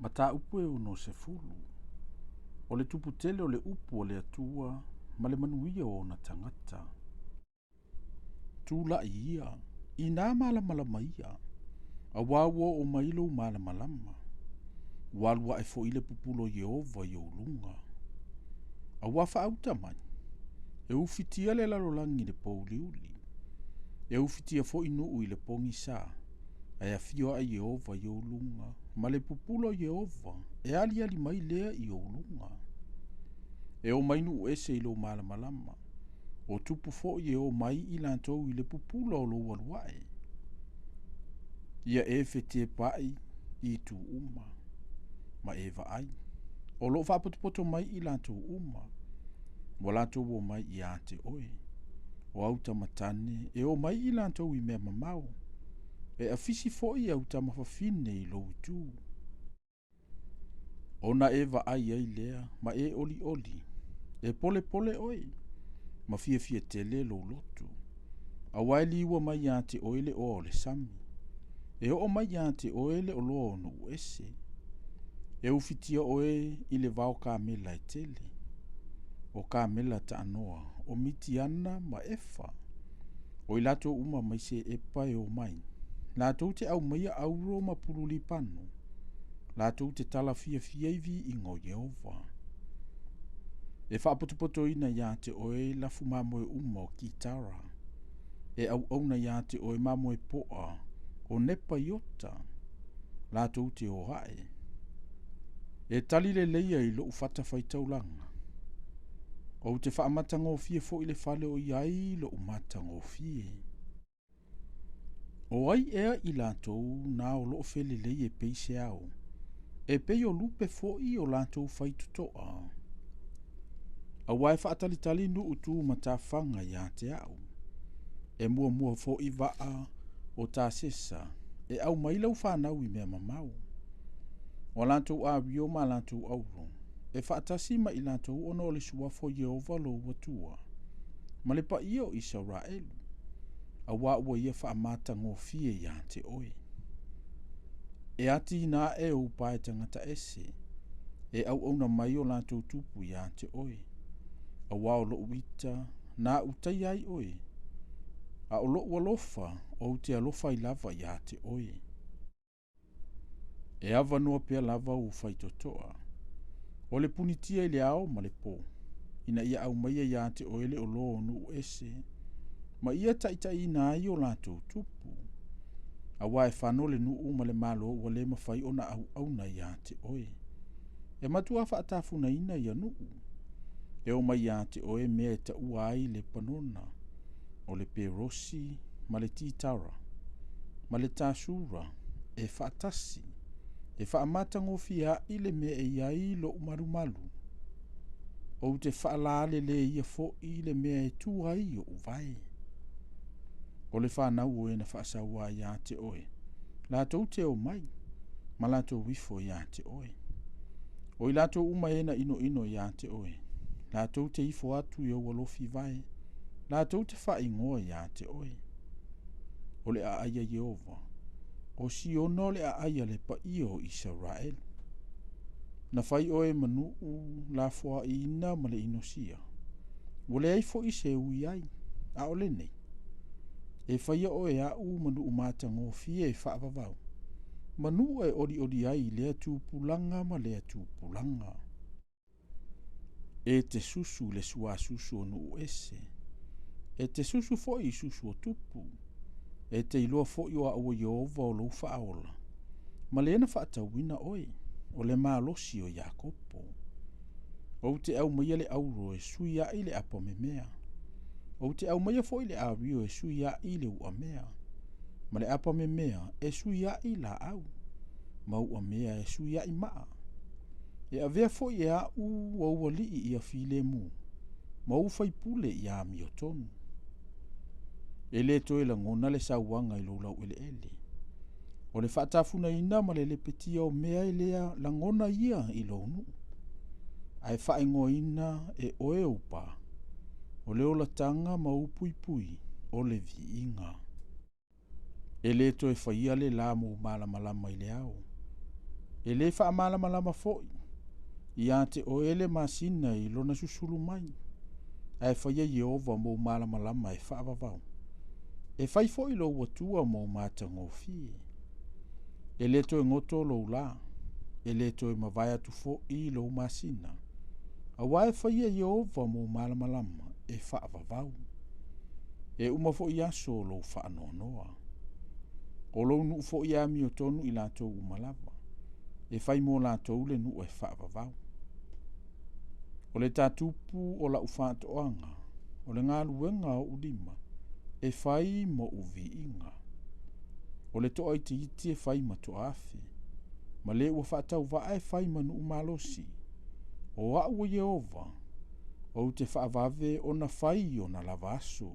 Mataupu e 60. O le tupu tele o le upu a le Atua ma le manuia o ona tagata. Tulai ia, inā malamalama ia, auā ua oo mai lou malamalama. Ua alu aʻe foi le pupula o Ieova i ou luga. A ua faauta mai, e ufitia le lalolagi i le pōuliuli, e ufitia foi nuu i le pogisa, ae afio aʻe Ieova i ou luga, ma le pupula o Ieova e aliali mai lea i ou luga. E o mai nuu ese i lou malamalama, o tupu foi e o mai i latou i le pupula o lou alu aʻe. Ia e fetepaʻi i itu uma, ma e vaai, o lo o faapotopoto mai i latou uma, ua latou o mai iā te oe. O au tamatane e o mai i latou i mea mamao, e afisi foi au tamafafine i lou itu. Ona e vaai ai lea ma e olioli, e polepole oe, ma fiafia tele lou loto. Auā e liua mai iā te oe le oa o le sami, e oo mai iā te oe le oloa o nuu ese. E ufitia oe i le vao kamela e tele, o kamela taanoa, o Mitiana ma Efa, o i latou uma mai Seepa e o mai, latou te aumaia auro ma pulu lipano, latou te tala fiafia i viiga o Ieova. E faapotopotoina iā te oe lafu mamoe uma o Kitara, e auauna iā te oe mamoe poa o Nepaiota, latou te o aʻe. E tali leleia i lou fatafaitaulaga. Ou te faamatagofie foi le fale o i ai lou matagofie. O ai ea i latou na o lo o felelei e pei se ao, e pei o lupe foi o latou faitotoa? Auā e faatalitali nuu tu matafaga iā te a'u, e muamua foi vaa o Tasesa e aumai lau fanau i mea mamao. O a latou awio ma a latou auro, e faatasi ma i latou ona o le suafa o Ieova lou Atua, ma le paia o Isaraelu, auā ua ia faamatagofie iā te oe. E atiina aʻe ou pae tagata ese, e auauna mai o latou tupu iā te oe, auā o loʻu ita na aʻu taia ai oe, a o loʻu alofa ou te alofa ai lava iā te oe. E avanoa pea lava ou faitotoa, o le punitia i le ao ma le pō, ina ia aumaia iā te oe le oloa o nuu ese, ma ia taitaiina ai o latou tupu. Auā e fano le nuu ma le malo ua le mafai ona auauna iā te oe. E matuā faatafunaina ia nuu. E omai iā te oe mea e taua ai Lepanona, o le Perosi ma le Titara, ma le Tasura e faatasi, e faamatagofie aʻi le mea e i ai loʻu malumalu. Ou te faalaaleleia foi le mea e tu ai oʻu vae. O le fanau o e na faasauā iā te oe, latou te o mai, ma latou ifo iā te oe. O i latou uma e na inoino iā te oe, latou te ifo atu i ou alofi vae, latou te faaigoa iā te oe. O le aai a Ieova, o Siona o le aai a le paia o Isaraelu. Na fai oe ma nuu lafoaiina ma le inosia, ua leai foi se ui ai, aʻole nei. E faia oe aʻu ma nuu matagofie e faavavau, ma nuu e olioli ai i lea tupulaga ma lea tupulaga. E te susu i le suasusu o nuu ese, e te susu foi i susu o tupu, e te iloa foi o aʻu o Ieova o lou faaola, ma le na faatauina oe, o le malosi o Iakopo. Ou te aumaia le auro e sui aʻi le apamemea, ou te aumaia foi le awio e sui aʻi le uamea, ma le apamemea e sui aʻi laau, ma uamea e sui aʻi maa. E avea foi e aʻu ou alii ia filemu, ma ou faipule ia amiotonu. E le toe lagona le sauaga i lou laueleele. O le faatafunaina ma le lepetia o mea e le lagona ia i lou nuu. Ae faaigoaina e oe ou pā, o le olataga ma ou puipui o le viiga. E le toe faia le la mou malamalama i le ao. E lē faamalamalama foʻi iā te oe le masina i lona susulu mai, ae faia Ieova mou malamalama e faavavau. E fai foʻi lou Atua mou matagofie. E lē toe goto lou lā, e lē toe mavae atu foʻi lou masina, auā e faia Ieova mou malamalama e faavavau. E uma foʻi aso o lou faanoanoa. O lou nuu foʻi e amiotonu i latou uma lava. E fai mo latou le nuu e faavavau. O le tatupu o lau faatoaga, o le galuega a ou lima, e fai mo ou viiga. O le toaitiiti e fai ma toaafe, ma le ua faatauvaa e fai ma nuu malosi. O au o Ieova, ou te faavave ona fai i ona lava aso.